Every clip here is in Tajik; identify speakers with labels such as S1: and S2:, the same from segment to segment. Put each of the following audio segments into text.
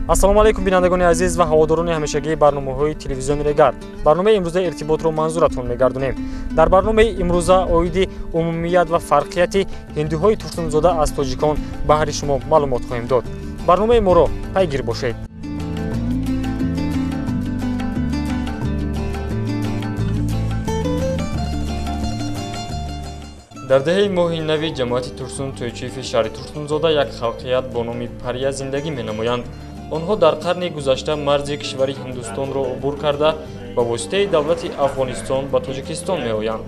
S1: Ассалому алайкум бинандагони азиз ва ҳаводорони ҳамешагии барномаҳои телевизиони Регар. Барномаи имрӯза иртиботро манзуратон мегардонем. Дар барномаи имрӯза оиди умумият ва фарқияти ҳиндуҳои Турсунзода аз тоҷикон баҳри шумо маълумот хоҳем дод. Барномаи моро пайгир бошед. Дар деҳаи Моҳи Нави ҷамоати Турсун Тӯйчиеви шаҳри Турсунзода як халқият бо номи Пария зиндагӣ менамоянд. Онҳо дар қарни гузашта марзи кишвари Ҳиндустонро убур карда ба воситаи давлати Афғонистон ба Тоҷикистон меоянд.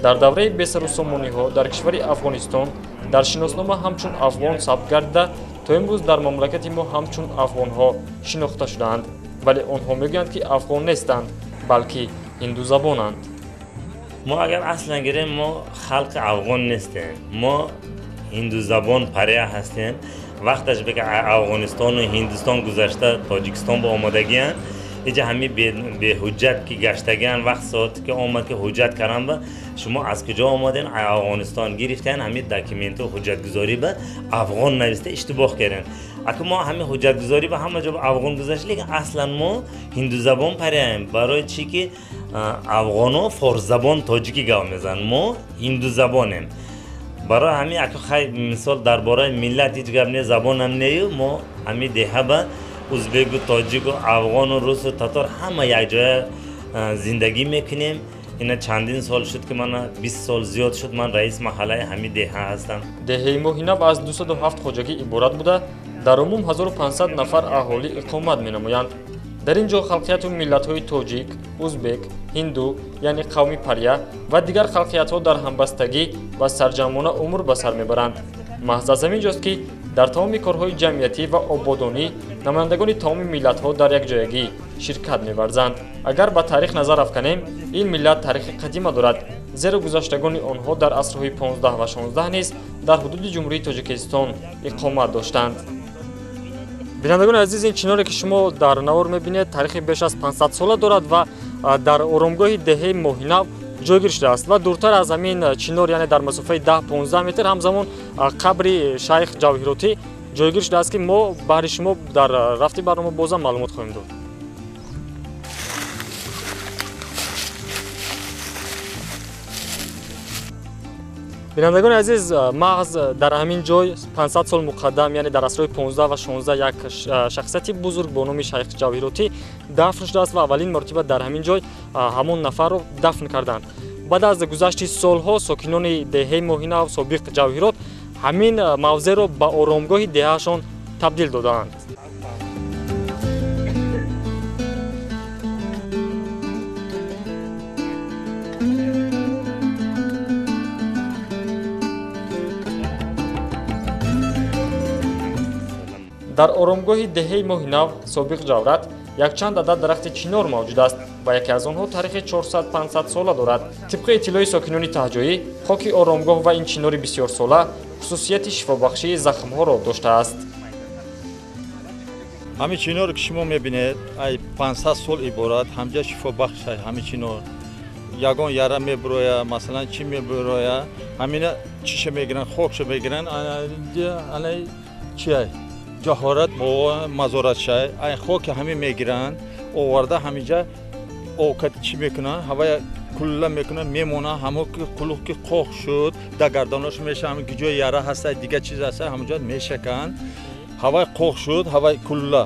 S1: Дар давраи бесарусомониҳо дар кишвари Афғонистон дар шиноснома ҳамчун афғон сабт гардида то имрӯз дар мамлакати мо ҳамчун афғонҳо шинохта шудаанд. Вале онҳо мегӯянд, ки афғон нестанд, балки ҳиндузабонанд.
S2: Мо агар аслан гирем, мо халқи афғон нестем, мо ҳиндузабон пария ҳастем. Вақташ бе ки Афғонистону Ҳиндустон гузашта Тоҷикистон ба омодагиянд, иҷа ҳами беҳуҷҷат ки гаштагиянд, вақт соат ки омад ки ҳуҷҷат кардан ба шумо аз куҷо омаден, Афғонистон гирифтан, ҳами документу ҳуҷҷатгузорӣ ба афғон нависта иштибоҳ карданд. Ака мо ҳами ҳуҷҷатгузорӣ ба ҳама ҷо ба афғон гузашт, лекин аслан мо ҳиндузабон парияем. Барои чӣ ки афғоно форсзабон тоҷикӣ гап мезананд, мо ҳиндузабонем. Барои ҳамин ака хай мисол дар бораи миллат ҳеҷ гап не, забонам нею, мо ҳамин деҳа ба узбеку тоҷику афғону русу татор ҳама якҷоя зиндагӣ мекунем. Ина чандин сол шуд ки мана 20 сол зиёд шуд, ман раис маҳаллаи ҳамин деҳа ҳастам.
S1: Деҳаи Моҳинав аз 207 хоҷагӣ иборат буда, дар умум 1500 нафар аҳолӣ иқомат менамоянд. Дар ин ҷо халқияту миллатҳои тоҷик, узбек, ҳинду, яъне қавми пария ва дигар халқиятҳо дар ҳамбастагӣ ва сарҷамъона умр ба сар мебаранд. Маҳз аз ҳамин ҷост, ки дар тамоми корҳои ҷамъиятӣ ва ободонӣ намояндагони тамоми миллатҳо дар якҷоягӣ ширкат меварзанд. Агар ба таърих назар афканем, ин миллат таърихи қадима дорад, зеро гузаштагони онҳо дар асрҳои 15 ва 16 низ дар ҳудуди Ҷумҳурии Тоҷикистон иқомат доштанд. Бинандагони азиз, ин чиноре ки шумо дар навор мебинед, таърихи беш аз 500 сола дорад ва дар оромгоҳи деҳаи Моҳинав ҷойгир шудааст ва дуртар аз ҳамин чинор, яъне дар масофаи 10-15 метр, ҳамзамон қабри шайх Ҷавҳиротӣ ҷойгир шудааст, ки мо баҳри шумо дар рафти барнома бозам маълумот хоҳем дод. Бинандагони азиз, маҳз дар ҳамин ҷой 500 сол муқаддам, яъне дар асрҳои 15 ва 16 як шахсияти бузург бо номи шайх Ҷавҳиротӣ дафн шудааст ва аввалин маротиба дар ҳамин ҷой ҳамон нафарро дафн карданд. Баъд аз гузашти солҳо сокинони деҳаи Моҳинав собиқ Ҷавҳирот ҳамин мавзеъро ба оромгоҳи деҳаашон табдил додаанд. Дар оромгоҳи деҳаи Моҳинав собиқ Ҷаврат якчанд адад дарахти чинор мавҷуд аст ва яке аз онҳо таърихи 400-500 сола дорад. Тибқи иттилои сокинони таҳҷоӣ, хоки оромгоҳ ва ин чинори бисёрсола хусусияти шифобахшии захмҳоро доштааст.
S3: Ҳамин чиноре ки шумо мебинед, ай 500 сол иборат, ҳамҷа шифобахш ҳамин чинор. Ягон яра мебуроя, масалан чӣ мебуроя, ҳамина чиша мегиранд, хокша мегиранд, ана чиай? Ҷаҳорат бо мазорат шай, ай хоки ҳамин мегиранд, оварда ҳаминҷа окати чӣ мекунанд, ҳавая кулла мекунанд, мемонанд, ҳамо ки қулуқ ки қоқ шуд, дагардонош мешавад, ҳамин ҷои яра ҳаста, дигар чиз ҳаста, ҳамонҷо мешаканд, ҳавай қоқ шуд, ҳавай кулла,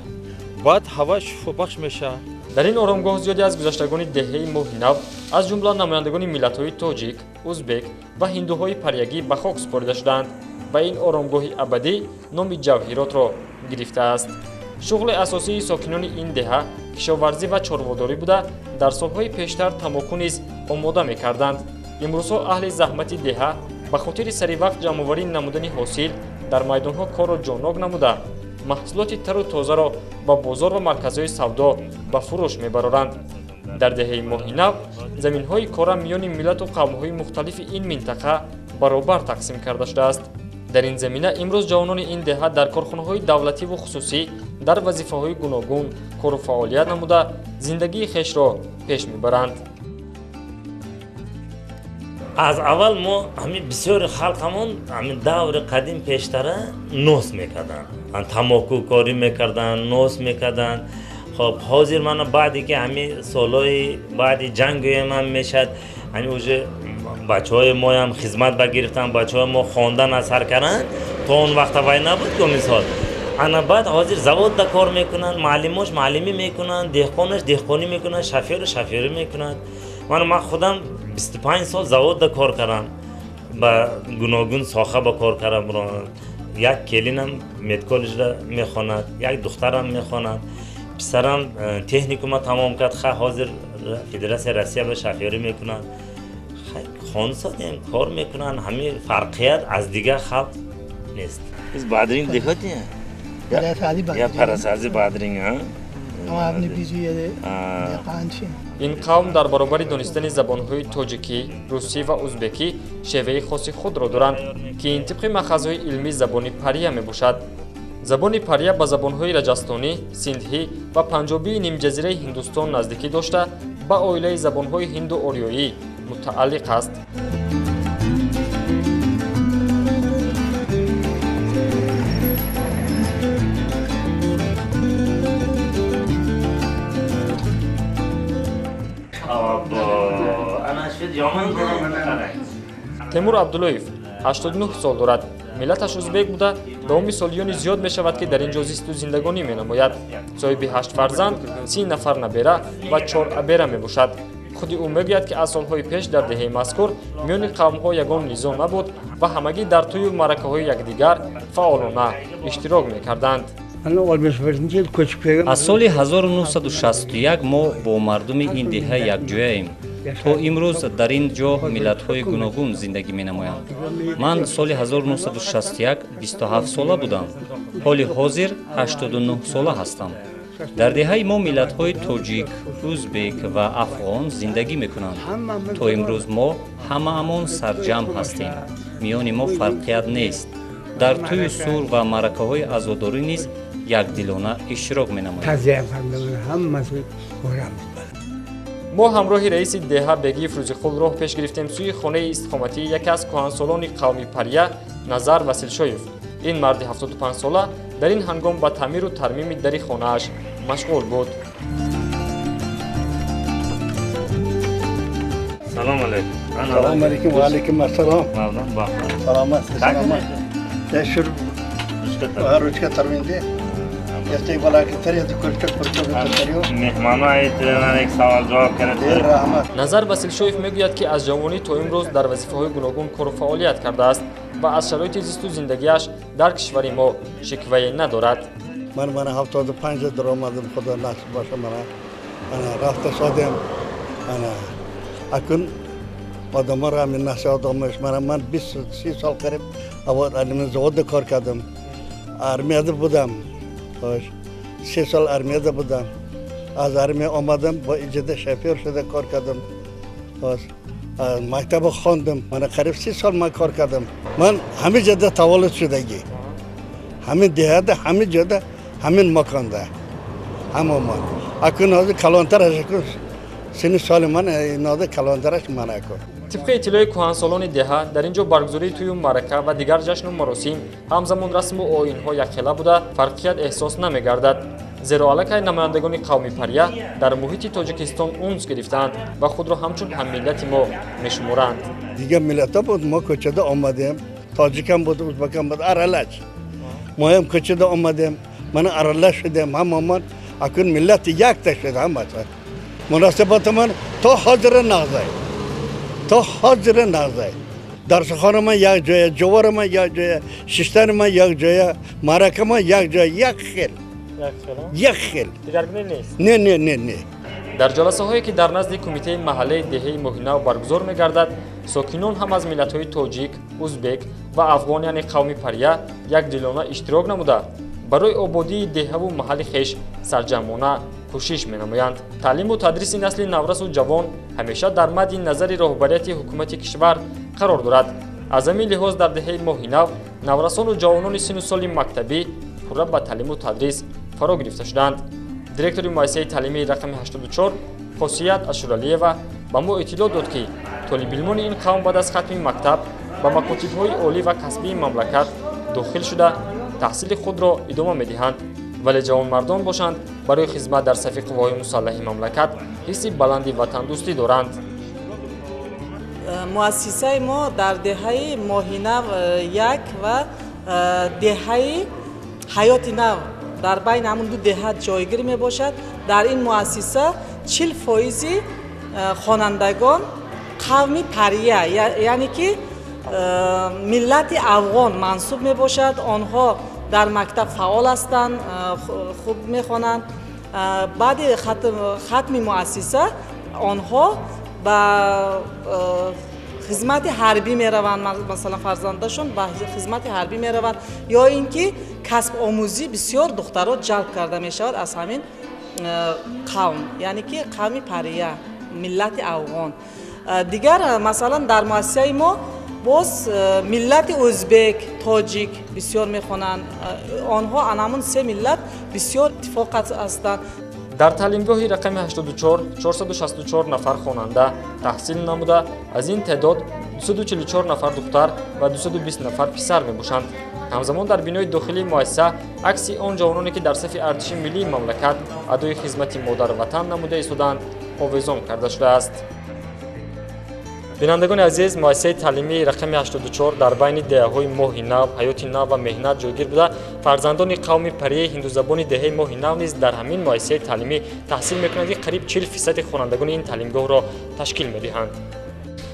S3: баъд ҳавай шифобахш мешавад.
S1: Дар ин оромгоҳ зиёде аз гузаштагони деҳаи Моҳинав, аз ҷумла намояндагони миллатҳои тоҷик, узбек ва ҳиндуҳои париягӣ ба хок супорида шуданд ва ин оромгоҳи абадӣ номи Ҷавҳиротро гирифтааст. Шуғли асосии сокинони ин деҳа кишоварзӣ ва чорводорӣ буда, дар солҳои пештар тамоку низ омода мекарданд. Имрӯзҳо аҳли заҳмати деҳа ба хотири саривақт ҷамъоварӣ намудани ҳосил дар майдонҳо корро ҷоннок намуда, маҳсулоти тару тозаро ба бозор ва марказҳои савдо ба фурӯш мебароранд. Дар деҳаи Моҳинав заминҳои кора миёни миллату қавмҳои мухталифи ин минтақа баробар тақсим карда шудааст. Дар ин замина имрӯз ҷавонони ин деҳа дар корхонаҳои давлативу хусусӣ дар вазифаҳои гуногун кору фаъолият намуда зиндагии хешро пеш мебаранд.
S2: Аз аввал мо ҳамин бисёри халқамон ҳамин даври қадим пештара нос мекарданд, тамокукорӣ мекарданд, нос мекарданд. Хоб ҳозир мана баъде ки ҳамин солҳои баъди ҷанг гӯем ҳам мешавад, ҳамин уже бачаҳои моям хизмат багирифтанд, бачаҳои мо хондан аз сар карданд, то он вақта вай набуд ко мисол. Ана баъд ҳозир заводда кор мекунанд, муаллимош муаллимӣ мекунанд, деҳқонаш деҳқонӣ мекунанд, шофёру шофёрӣ мекунанд. Ман худам 25 сол заводда кор кардам, ба гуногун соҳа ба кор кардам. Як келинам медколлеҷда мехонад, як духтарам мехонад, писарам техникума тамом кард, ҳозир Федератсияи Россия ба шофёрӣ мекунад. Хонсодем, кор мекунанд, ҳамин фарқият аз дигар халқ нест. Бадринг дехоти? Я парасази бадринг, а?
S1: Ин қавм дар баробари донистани забонҳои тоҷикӣ, русӣ ва узбекӣ шеваи хоси худро доранд, ки ин тибқи маъхазҳои илмӣ забони пария мебошад. Забони пария ба забонҳои раҷастонӣ, синдҳӣ ва панҷобии нимҷазираи Ҳиндустон наздикӣ дошта, ба оилаи забонҳои ҳинду ориёӣ мутааллиқ аст. Темур Абдуллоев 89 сол дорад. Миллаташ узбек буда, давоми солиёни зиёд мешавад, ки дар ин ҷо зисту зиндагонӣ менамояд. Соҳиби 8 фарзанд, 30 нафар набера ва 4 абера мебошад. Худи ӯ мегӯяд, ки аз солҳои пеш дар деҳаи мазкур миёни қавмҳо ягон низом набуд ва ҳамагӣ дар тӯю маъракаҳои якдигар фаъолона иштирок мекарданд.
S4: Аз соли 1961 мо бо мардуми ин деҳа якҷояем. То имрӯз дар ин ҷо миллатҳои гуногун зиндагӣ менамоянд. Ман соли 1961 27 сола будам. Ҳоли ҳозир 89 сола ҳастам. Дар деҳаи мо миллатҳои тоҷик, узбек ва афғон зиндагӣ мекунанд. То имрӯз мо ҳамаамон сарҷамъ ҳастем. Миёни мо фарқият нест. Дар тӯю сур ва маъракаҳои азодорӣ низ якдилона иштирок менамоем.
S1: Мо ҳамроҳи раиси деҳа Бегиев Рӯзиқул роҳ пеш гирифтем сӯи хонаи истиқоматии яке аз кӯҳансолони қавми пария Назар Василшоев. Ин марди 75 сола дар ин ҳангом ба таъмиру тармими дари хонааш машғул буд.
S2: Салом алейкум.
S5: Салом алейкум, ва алейкум ассалом. Саломат, саломат. Ручка тарминде.
S1: Назар Василшоев мегӯяд, ки аз ҷавонӣ то имрӯз дар вазифаҳои гуногун кору фаъолият кардааст ва аз шароити зисту зиндагиаш дар кишвари мо шиквае надорад.
S5: Ман 75 даромадам, худо насиб боша, мана рафта содем. Акун одаморо ҳамин насиҳат омаш. Ман 20-30 сол қариб заводда кор кардам, армияда будам. 3 сол армияда будам. Аз армия омадам, бо иҷода шофёр шуда кор кардам. Мактаба хондам. Мана қариб 30 сол ман кор кардам. Ман ҳамин ҷода таваллуд шудагӣ, ҳамин деҳада, ҳамин ҷода, ҳамин маконда ҳамомон. Акун ҳозир калонтараш, акун сини соли ман инода калонтараш ман акун.
S1: Тибқи иттилои кӯҳансолони деҳа, дар ин ҷо баргузории тӯю маърака ва дигар ҷашну маросим ҳамзамон расму оинҳо якхела буда, фарқият эҳсос намегардад. Зеро аллакай намояндагони қавми пария дар муҳити Тоҷикистон унс гирифтаанд ва худро ҳамчун ҳаммиллати мо мешуморанд.
S5: Дигар миллатҳо буд, мо кӯчада омадем, тоҷикам буд, узбакам буд, аралаш. Моям кӯчада омадем, мана аралаш шудем, ҳамамон акун миллати якта шуд ҳамаша. Муносибатамон то ҳозира нағзай, то ҳозира нағзай. Дарсхонаи ман як ҷоя, ҷувори ман як ҷоя, шиштани ман як ҷоя, маърака ман як ҷоя, як хел. Як хел.
S1: Дигаргуна нест?
S5: Не, не, не, не.
S1: Дар ҷаласаҳое ки дар назди кумитаи маҳаллаи деҳаи Моҳинав баргузор мегардад, сокинон ҳам аз миллатҳои тоҷик, узбек ва афғон, яъне қавми пария, якдилона иштирок намуда, барои ободии деҳаву маҳалли хеш сарҷамъона кӯшиш менамоянд. Таълиму тадриси насли наврасу ҷавон ҳамеша дар мадди назари роҳбарияти ҳукумати кишвар қарор дорад. Аз ҳамин лиҳоз дар деҳаи Моҳинав наврасону ҷавонони синну соли мактабӣ пурра ба таълиму тадрис фаро гирифта шуданд. Директори муассисаи таълимии рақами 84 Хосият Ашуралиева ба мо иттилоъ дод, ки Толибилмони ин қавм баъд аз хатми мактаб ба макотибҳои олӣ ва касбии мамлакат дохил шуда, таҳсили худро идома медиҳанд, вале ҷавонмардон бошанд, барои хизмат дар сафи қувваҳои мусаллаҳи мамлакат ҳисси баланди ватандӯстӣ доранд.
S6: Муассисаи мо дар деҳаи Моҳинав 1 ва деҳаи Ҳаёти Нав, дар байни ҳамон ду деҳа ҷойгир мебошад. Дар ин муассиса 40% хонандагон қавми пария, яъне ки миллати афғон мансуб мебошад. Онҳо дар мактаб фаъол ҳастанд, хуб мехонанд. Баъди хатми муассиса онҳо ба хизмати ҳарбӣ мераванд, масалан фарзандашон ба хизмати ҳарбӣ мераванд, ё ин ки касбомӯзӣ бисёр духтаро ҷалб карда мешавад аз ҳамин қавм, яъне ки қавми пария, миллати афғон. Дигар масалан дар муассисаи мо боз миллати ӯзбек, тоҷик бисёр мехонанд. Онҳо анамун се миллат бисёр иттифоқ ҳастанд.
S1: Дар таълимгоҳи рақами 84 464 нафар хонанда таҳсил намуда, аз ин теъдод 244 нафар духтар ва 220 нафар писар мебошанд. Ҳамзамон дар бинои дохилии муассиса акси он ҷавононе, ки дар сафи артиши миллии мамлакат адои хизмати модарватан намуда истодаанд, овезон карда шудааст. Бинандагони азиз, муассисаи таълимии рақами 84 дар байни деҳаҳои Моҳи Нав, Ҳаёти Нав ва Меҳнат ҷойгир буда, фарзандони қавми парияи ҳиндузабони деҳаи Моҳи Нав низ дар ҳамин муассисаи таълимӣ таҳсил мекунанд, ки қариб 40% хонандагони ин таълимгоҳро ташкил медиҳанд.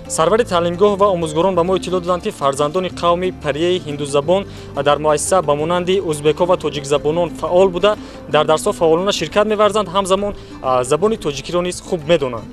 S1: Сарвари таълимгоҳ ва омӯзгорон ба мо иттилоъ доданд, ки фарзандони қавми парияи ҳиндузабон дар муассиса ба монанди ӯзбекҳо ва тоҷикзабонон фаъол буда, дар дарсҳо фаъолона ширкат меварзанд, ҳамзамон забони тоҷикиро низ хуб медонанд.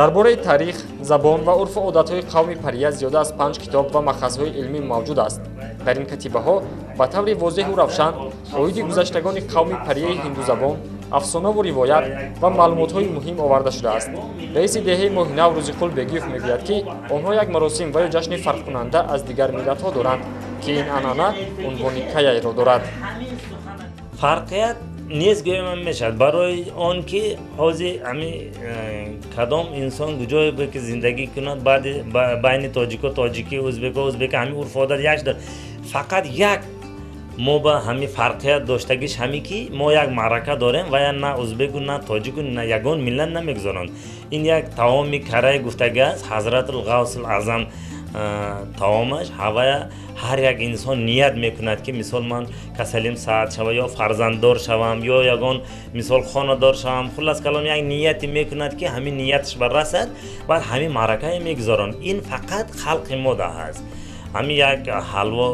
S1: Дар бораи таърих, забон ва урфу одатҳои қавми пария зиёда аз 5 китоб ва махазҳои илмӣ мавҷуд аст. Дар ин катибаҳо ба таври возеҳу равшан оиди гузаштагони қавми парияи ҳиндузабон афсонаву ривоят ва маълумотҳои муҳим оварда шудааст. Раиси деҳаи Моҳинав Рӯзиқул Бегиев мегӯяд, ки онҳо як маросим ва ё ҷашни фарқкунанда аз дигар миллатҳо доранд, ки ин анъана унвони каяйро дорад.
S2: Фарқият нест гӯям мешавад, барои он ки ҳозир ҳами кадом инсон куҷое буд ки зиндагӣ кунад, баъди байни тоҷико тоҷикӣ, ӯзбеко ӯзбека ҳами урфу одат як шуда. Фақат як мо ба ҳами фарқият доштагиш ҳами ки мо як маърака дорем ва я на ӯзбеку на тоҷику на ягон миллат намегузоранд. Ин як таоми караи гуфтагӣ аст, Ҳазратул Ғавсул Аъзам таомаш. Ҳавая ҳар як инсон ният мекунад, ки мисол ман касалим саат шава, ё фарзанддор шавам, ё ягон мисол хонадор шавам. Хуллас калом як нияте мекунад, ки ҳамин нияташ баррасад, баъд ҳамин маъракае мегузоранд. Ин фақат халқи мо да ҳаст. Ҳамин як ҳалво,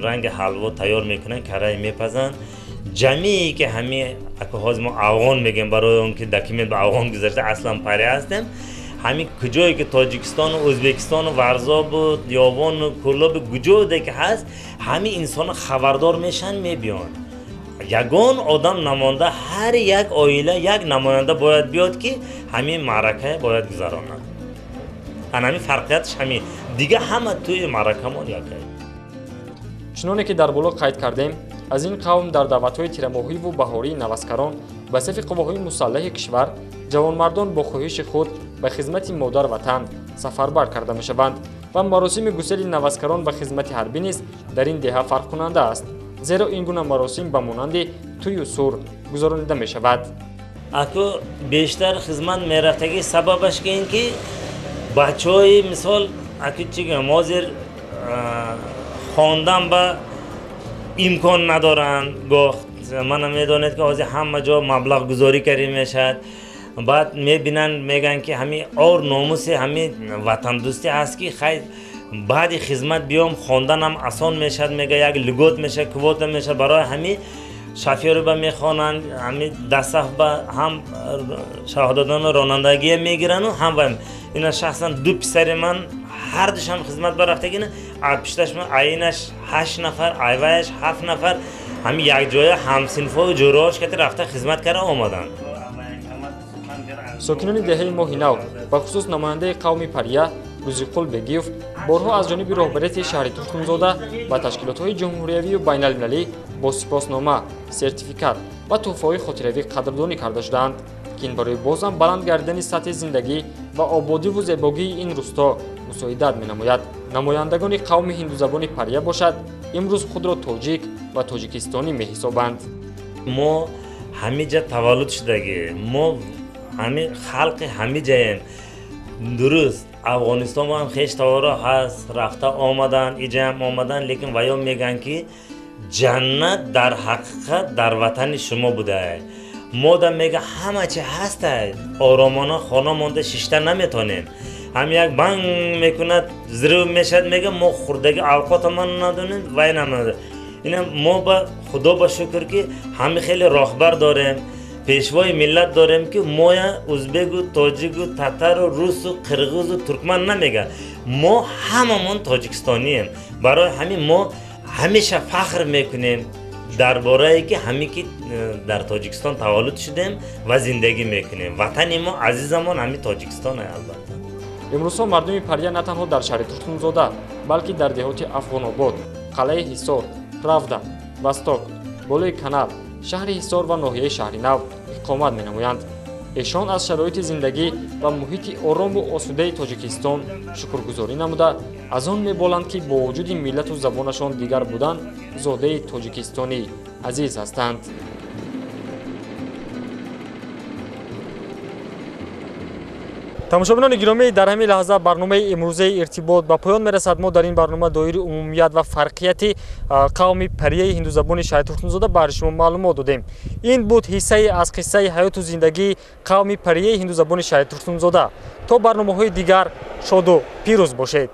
S2: ранги ҳалво тайёр мекунанд, карае мепазанд. Ҷамъие ки ҳамин ака ҳозир мо афғон мегӯем, барои он ки документ ба афғон гузашта, аслан пария ҳастем. Ҳамин куҷое ки Тоҷикистону Ӯзбекистону Варзобу Ёвону Кӯлобу куҷое ки ҳаст, ҳамин инсонҳо хабардор мешаванд, мебиёнд. Ягон одам намонда, ҳар як оила як намоянда бояд биёд, ки ҳамин маъракае бояд гузаронад. Ана ҳамин фарқиятш ҳамин. Дига ҳама тӯи маъракамон якае.
S1: Чуноне ки дар боло қайд кардем, аз ин қавм дар даъватҳои тирамоҳиву баҳории наваскарон ба сафи қувваҳои мусаллаҳи кишвар ҷавонмардон бо хоҳиши худ ба хизмати модар ватан сафарбар карда мешаванд ва маросими гусели наваскарон ба хизмати ҳарбӣ низ дар ин деҳа фарқкунанда аст, зеро ин гуна маросим ба монанди тӯю сур гузаронида мешавад.
S2: Аку бештар хизмат мерафтагӣ сабабаш ки ин ки бачаҳои мисол аку чӣ гӯям, ҳозир хондан ба имкон надоранд. Гоҳ мана медонед, ки ҳозир ҳама ҷо маблағгузорӣ карда мешавад. Баъд мебинанд, мегӯянд, ки ҳамин ор номуси ҳамин ватандӯстӣ ҳаст, ки хай баъди хизмат биём, хонданам осон мешавад, мега як льгот мешавад, квота мешавад. Барои ҳамин шофёрӣ ба мехонанд, ҳамин дастсаф ба ҳам шаҳодатнома ронандагия мегирану ҳам ва ина шахсан ду писари ман ҳар душам хизмат барафтагина, пишташ айнаш 8 нафар, айваяш 7 нафар ҳамин якҷоя ҳамсинфову ҷӯраҳош кати рафта хизмат карда омаданд.
S1: Сокинони деҳаи Моҳи Нав, бахусус намояндаи қавми пария Рӯзиқул Бегиев борҳо аз ҷониби роҳбарияти шаҳри Турсунзода ва ташкилотҳои ҷумҳуриявию байналмилалӣ бо сипоснома, сертификат ва тӯҳфаҳои хотиравӣ қадрдонӣ карда шудаанд, Ки ин барои бозам баланд гардидани сатҳи зиндагӣ ва ободиву зебогии ин рӯсто мусоидат менамояд. Намояндагони қавми ҳиндузабони пария бошад, имрӯз худро тоҷик ва тоҷикистонӣ меҳисобанд.
S2: Мо ҳамиҷа таваллуд шудагӣ, мо ҳами халқи ҳамиҷаем. Дуруст, Афғонистон ҳам хештаворо ҳаст, рафта омадан, иҷаам омадан, лекин ваё мегӯянд, ки ҷаннат дар ҳақиқат дар ватани шумо будае. Мода мега ҳама чи ҳастай, оромона хона монда шишта наметонем. Ҳам як банг мекунад, взрыв мешавад, мега мо хурдаги авқотамон надонем, вай намонад. Ина мо ба Худо ба шукр, ки ҳами хеле роҳбар дорем, пешвои миллат дорем, ки моя узбегу тоҷику татару русу қирғизу туркман намега. Мо ҳамамон тоҷикистонием. Барои ҳамин мо ҳамеша фахр мекунем дар борае ки ҳаме ки дар Тоҷикистон таваллуд шудем ва зиндагӣ мекунем. Ватани мо азизамон ҳами Тоҷикистон, албатта.
S1: Имрӯзҳо мардуми пария на танҳо дар шаҳри Турсунзода, балки дар деҳоти Афғонобод, қалъаи Ҳисор, Правда, Восток, болои канал, шаҳри Ҳисор ва ноҳияи Шаҳри Нав иқомат менамоянд. Эшон аз шароити зиндагӣ ва муҳити орому осудаи Тоҷикистон шукргузорӣ намуда, аз он меболанд, ки бо вуҷуди миллату забонашон дигар будан, зодаи тоҷикистонӣ азиз ҳастанд. Тамошобинони гиромӣ, дар ҳамин лаҳза барномаи имрӯзаи «Иртибот» ба поён мерасад. Мо дар ин барнома доири умумият ва фарқияти қавми парияи ҳиндузабони шаҳри Турсунзода барои шумо маълумот додем. Ин буд ҳиссае аз қиссаи ҳаёту зиндагии қавми парияи ҳиндузабони шаҳри Турсунзода. То барномаҳои дигар шоду пирӯз бошед.